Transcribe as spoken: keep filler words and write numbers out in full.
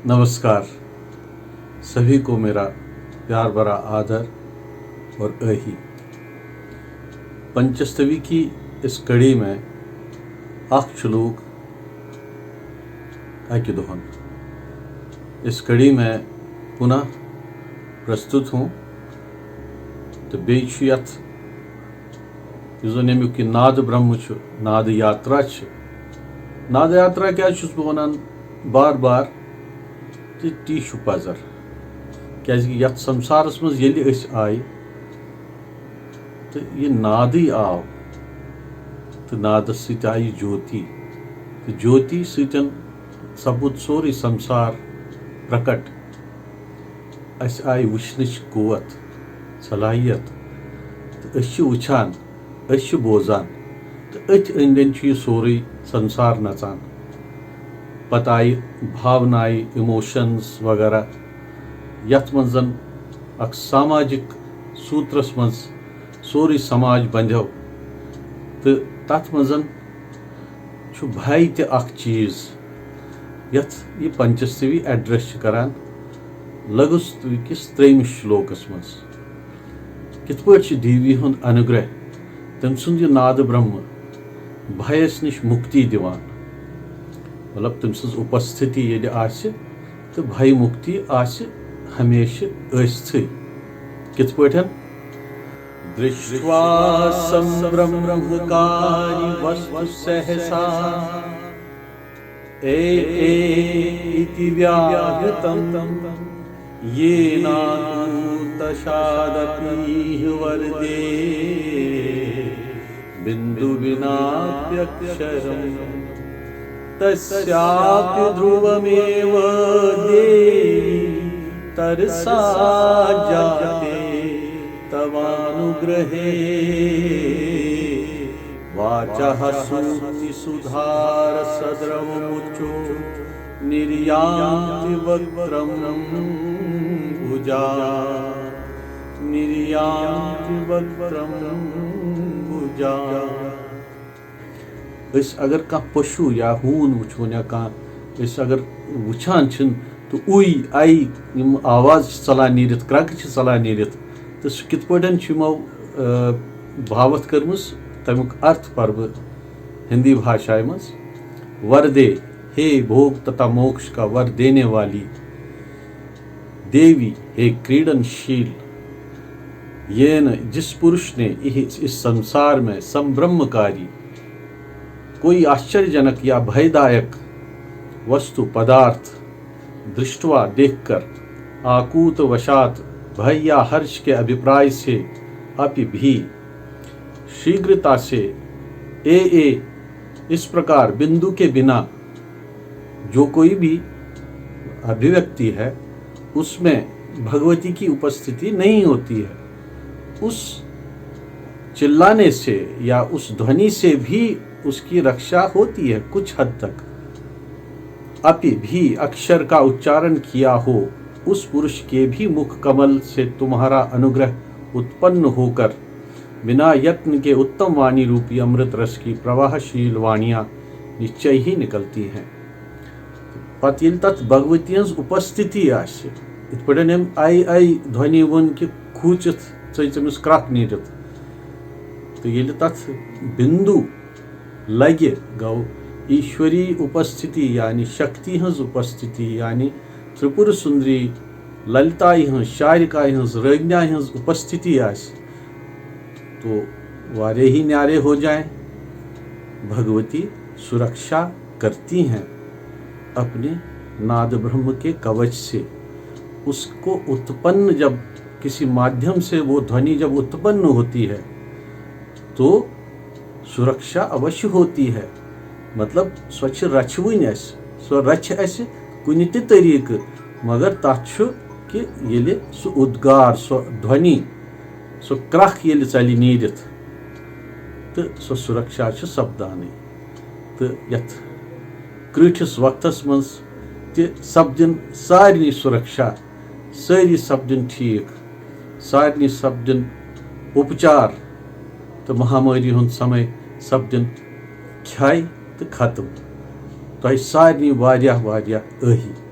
नमस्कार, सभी को मेरा प्यार भरा आदर और अही। पंचस्तवी की इस कड़ी में अख श्लोक अकि दोहन इस कड़ी में पुनः प्रस्तुत हूँ। तो बेच यथ یُس زَن اَمیُک یہِ ناد برٛہمہٕ چھُ، ناد یاترا چھِ۔ ناد یاترا کیٛازِ چھُس بہٕ وَنان بار بار؟ تہٕ تی چھُ پَزر۔ کیٛازِ کہِ یَتھ سَمسارَس منٛز ییٚلہِ أسۍ آیہِ، تہٕ یہِ نادٕے آو، تہٕ نادَس سۭتۍ آیہِ جوتی، تہٕ جوتی سۭتۍ سَپُد سورُے سَمسار پرٛکٹ۔ اَسہِ آیہِ وٕچھنٕچ قوت، صلاحیت، تہٕ أسۍ چھِ وٕچھان، أسۍ چھِ بوزان، تہٕ أتھۍ أنٛدۍ أنٛدۍ چھُ یہِ سورُے سنسار نژان۔ پتہٕ آیہِ بھاونایہِ، emotions وغیرہ، یتھ منٛز زن اکھ ساماجک سوترس منٛز سورُے سماج بندیو، تہٕ تتھ منٛز چھُ بھاے تہِ اکھ چیٖز، یتھ یہِ پنچستوی address چھِ کران لگستوی کِس ترٛیٚیِمِس شلوکس منٛز۔ کِتھ پٲٹھۍ چھِ دیوی ہُنٛد انوگرہ، تٔمۍ سُنٛد یہِ ناد برٛہمہٕ بھایس نِش مُکتی دِوان؟ مطلب، تٔمۍ سٕنٛز اُپستھتی ییٚلہِ آسہِ، تہٕ بھاے مُکتی آسہِ ہمیشہٕ ٲستھٕے۔ کِتھ پٲٹھۍ؟ दृष्ट्वा सम्ब्रह्मकारि वस्तु सहसा ए ए इति व्याहृतम्। येनाकूतशादपीह वरदे बिन्दुविनाप्यक्षरम्। तस्यापि ध्रुवमेव देवि तरसा जाते तवानुग्रहे। वाचः सूक्तिसुधारसद्रवमुचो निर्यान्ति वक्त्रम्बुजा। निर्यान्ति वक्त्रम्बुजा। أسۍ اگر کانٛہہ پشو یا ہوٗن وٕچھون یا کانٛہہ أسۍ اگر وٕچھان چھِن تہٕ اُے اَے یِم آواز چھِ ژَلان نیٖرِتھ، کرٛکہٕ چھِ ژَلان نیٖرِتھ، تہٕ سُہ کِتھ پٲٹھۍ چھُ یِمو، آ، بھاوتھ کٔرمٕژ، تَمیُک ارتھ پَرٕ بہٕ ہِندی بھاشایہِ منٛز۔ وردے، हे भोग तथा मोक्ष का वर देने वाली देवी, हे क्रीडनशील, येन, जिस पुरुष ने इस, इस संसार में संब्रह्मकारी कोई आश्चर्यजनक या भयदायक वस्तु पदार्थ दृष्ट्वा, देखकर, आकूत वशात, भय या हर्ष के अभिप्राय से अपि भी शीघ्रता से ए ए इस प्रकार बिंदु के बिना जो कोई भी अभिव्यक्ति है, उसमें भगवती की उपस्थिति नहीं होती है। उस चिल्लाने से या उस ध्वनि से भी उसकी रक्षा होती है कुछ हद तक। अपि भी अक्षर का उच्चारण किया हो, उस पुरुष के भी मुख कमल से तुम्हारा अनुग्रह उत्पन्न होकर बिना यत्न के उत्तम वाणी रूपी अमृत रस की प्रवाहशील वाणियां निश्चय ही निकलती हैं। پتہٕ ییٚلہِ تَتھ بھگؤتی ہٕنٛز اُپستھتی آسہِ، یِتھ پٲٹھۍ أمۍ اَے اَے دھونی ووٚن کہِ کھوٗژِتھ ژٔج تٔمِس کرٛکھ نیٖرِتھ، تہٕ ییٚلہِ تَتھ بِندوٗ لَگہِ، گوٚو ایشوری اُپستھتی، یعنی شکتی ہٕنٛز اُپستھتی، یعنی ترٛپُر سُندری، للتایہِ ہٕنٛز، شارِکایہِ ہٕنٛز، رٲگنیایہِ ہٕنٛز اُپستھتی آسہِ، تو واریاہ ہی نیارے ہو جائیں۔ بھگوتی سرکشا کرتی ہیں اپنے ناد برہم کے کوچ سے۔ اس کو اتپن جب کسی مادھیم سے وہ دھونی جب اتپن ہوتی ہے تو سرکشا اوشی ہوتی ہے۔ مطلب، سۄ چھِ رچھوٕنۍ اَسہِ، سۄ رچھِ اَسہِ کُنہِ تہِ طریٖقہٕ، مگر تَتھ چھُ کہِ ییٚلہِ سُہ اُدگار، سۄ دھونی، سۄ کرٛکھ ییٚلہِ ژَلہِ نیٖرِتھ، تہٕ سۄ سُرکشا چھِ سپدانٕے۔ تہٕ یَتھ کرٛیٖٹھِس وقتَس منٛز تہِ سپدِن سارنٕے سُرکشا، سٲری سپدِن ٹھیٖک، سارنٕے سپدِن اُپچار تہٕ مہامٲری ہُنٛد سمے سپدِن کھے تہٕ ختم۔ تۄہہِ سارنٕے واریاہ واریاہ ٲہی۔